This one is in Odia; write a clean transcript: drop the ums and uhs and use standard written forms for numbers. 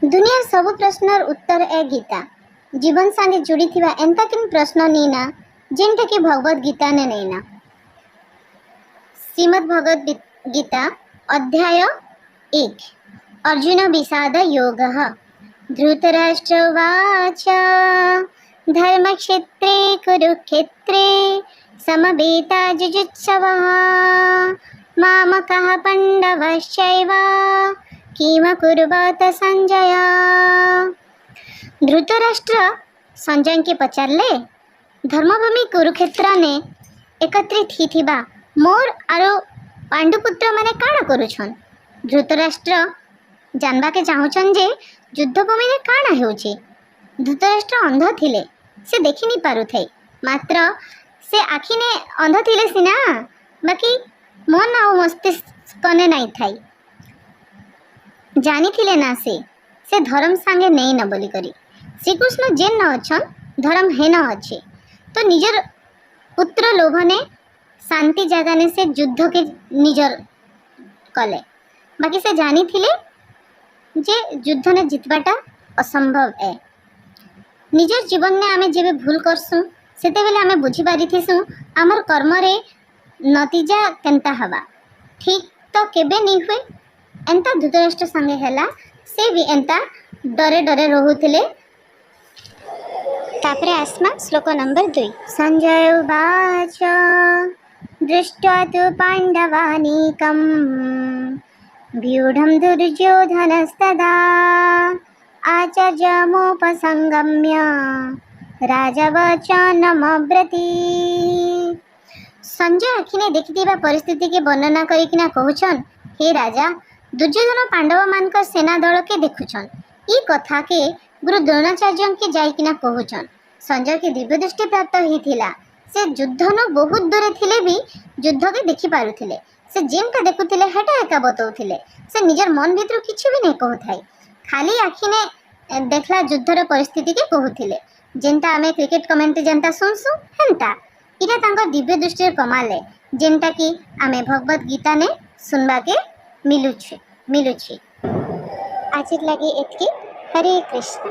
ଦୁନିଆର ସବୁ ପ୍ରଶ୍ନର ଉତ୍ତର ଏ ଗୀତା। ଜୀବନ ସାଙ୍ଗେ ଜୁଡ଼ିଥିବା ଏନ୍ତା କିନ୍ ପ୍ରଶ୍ନ ନେଇନା, ଯେନ୍ଟା କି ଭଗବତ ଗୀତା ନେ ନେଇନା। ଶ୍ରୀମଦ୍ ଭଗବତ ଗୀତା, ଅଧ୍ୟାୟ 1, ଅର୍ଜୁନ ବିଷାଦ ଯୋଗ। ଧୃତରାଷ୍ଟ୍ର ଉବାଚ, ଧର୍ମକ୍ଷେତ୍ରେ କୁରୁକ୍ଷେତ୍ରେ ସମବେତା ଯୁଯୁତ୍ସବः, ମାମକାः ପାଣ୍ଡବଶ୍ଚୈବ କିମକୁର୍ବତ ସଞ୍ଜୟ। ଧୃତରାଷ୍ଟ୍ର ସଞ୍ଜୟଙ୍କୁ ପଚାରିଲେ, ଧର୍ମଭୂମି କୁରୁକ୍ଷେତ୍ରନେ ଏକତ୍ରିତ ହେଇଥିବା ମୋର୍ ଆରୁ ପାଣ୍ଡୁପୁତ୍ରମାନେ କାଣା କରୁଛନ୍? ଧୃତରାଷ୍ଟ୍ର ଜାନବାକେ ଚାହୁଁଛନ୍ ଯେ ଯୁଦ୍ଧଭୂମିରେ କାଣା ହେଉଛି। ଧୃତରାଷ୍ଟ୍ର ଅନ୍ଧ ଥିଲେ, ସେ ଦେଖି ନି ପାରୁଥାଇ। ମାତ୍ର ସେ ଆଖିନେ ଅନ୍ଧ ଥିଲେ ସିନା, ବାକି ମନ ଆଉ ମସ୍ତିଷ୍କନେ ନାଇଁ ଥାଇ। ଜାନିଥିଲେ ନା ସେ ଧରମ ସାଙ୍ଗେ ନେଇ ନ ବୋଲିକରି। ଶ୍ରୀକୃଷ୍ଣ ଯେନ୍ ନ ଅଛନ୍, ଧରମ ହେନ ଅଛି। ତ ନିଜର ପୁତ୍ର ଲୋଭନେ ଶାନ୍ତି ଜାଗାନେ ସେ ଯୁଦ୍ଧକେ ନିଜର କଲେ। ବାକି ସେ ଜାନିଥିଲେ ଯେ ଯୁଦ୍ଧନେ ଜିତବାଟା ଅସମ୍ଭବ ଏ। ନିଜର ଜୀବନରେ ଆମେ ଯେବେ ଭୁଲ କରସୁଁ, ସେତେବେଲେ ଆମେ ବୁଝିପାରିଥିସୁଁ ଆମର କର୍ମରେ ନତିଜା କେନ୍ତା ହେବା। ଠିକ୍ ତ କେବେ ନି ହୁଏ। ଏନ୍ତା ଧୃତରାଷ୍ଟ୍ର ସାଙ୍ଗେ ହେଲା। ସେ ବି ଏନ୍ତା ଡରେ ଡରେ ରହୁଥିଲେ। ତାପରେ ଆସ୍ମା ଶ୍ଲୋକ ନମ୍ବର 2। ସଞ୍ଜୟ ଉବାଚ, ଦୃଷ୍ଟ୍ୱା ତୁ ପାଣ୍ଡବାନୀକಂ ବ୍ୟୁଢ଼ಂ ଦୁର୍ଯ୍ୟୋଧନସ୍ତଦା ଆଚାର୍ଯ୍ୟମୁପସଙ୍ଗମ୍ୟ ରାଜା ବଚନମବ୍ରବୀତ୍। ସଞ୍ଜୟ ଆଖିନେ ଦେଖିଥିବା ପରିସ୍ଥିତିକେ ବର୍ଣ୍ଣନା କରିକିନା କହୁଛନ୍, ହେ ରାଜା, ଦୁର୍ଯ୍ୟୋଧନ ପାଣ୍ଡବମାନଙ୍କର ସେନା ଦଳକେ ଦେଖୁଛନ୍। ଇ କଥାକେ ଗୁରୁ ଦ୍ରୋଣାଚାର୍ଯ୍ୟଙ୍କୁ ଯାଇକିନା କହୁଛନ୍। ସଞ୍ଜୟକେ ଦିବ୍ୟ ଦୃଷ୍ଟି ପ୍ରାପ୍ତ ହେଇଥିଲା। ସେ ଯୁଦ୍ଧନୁ ବହୁତ ଦୂରେ ଥିଲେ ବି ଯୁଦ୍ଧକେ ଦେଖି ପାରୁଥିଲେ। ସେ ଯେନ୍ଟା ଦେଖୁଥିଲେ, ହେଟା ଏକା ବତଉଥିଲେ। ସେ ନିଜର ମନ ଭିତରୁ କିଛି ବି ନାଇଁ କହୁଥାଇ। ଖାଲି ଆଖିନେ ଦେଖଲା ଯୁଦ୍ଧର ପରିସ୍ଥିତିକେ କହୁଥିଲେ। ଯେନ୍ତା ଆମେ କ୍ରିକେଟ କମେଣ୍ଟ୍ରି ଯେନ୍ତା ଶୁଣସୁଁ, ହେନ୍ତା। ଇଟା ତାଙ୍କର ଦିବ୍ୟ ଦୃଷ୍ଟିର କମାଲେ, ଯେନ୍ଟା କି ଆମେ ଭଗବତ ଗୀତାନେ ଶୁନବାକେ ମିଲୁଛି। ଆଜିର ଲାଗି ଏତ୍କି। ହରେ କୃଷ୍ଣ।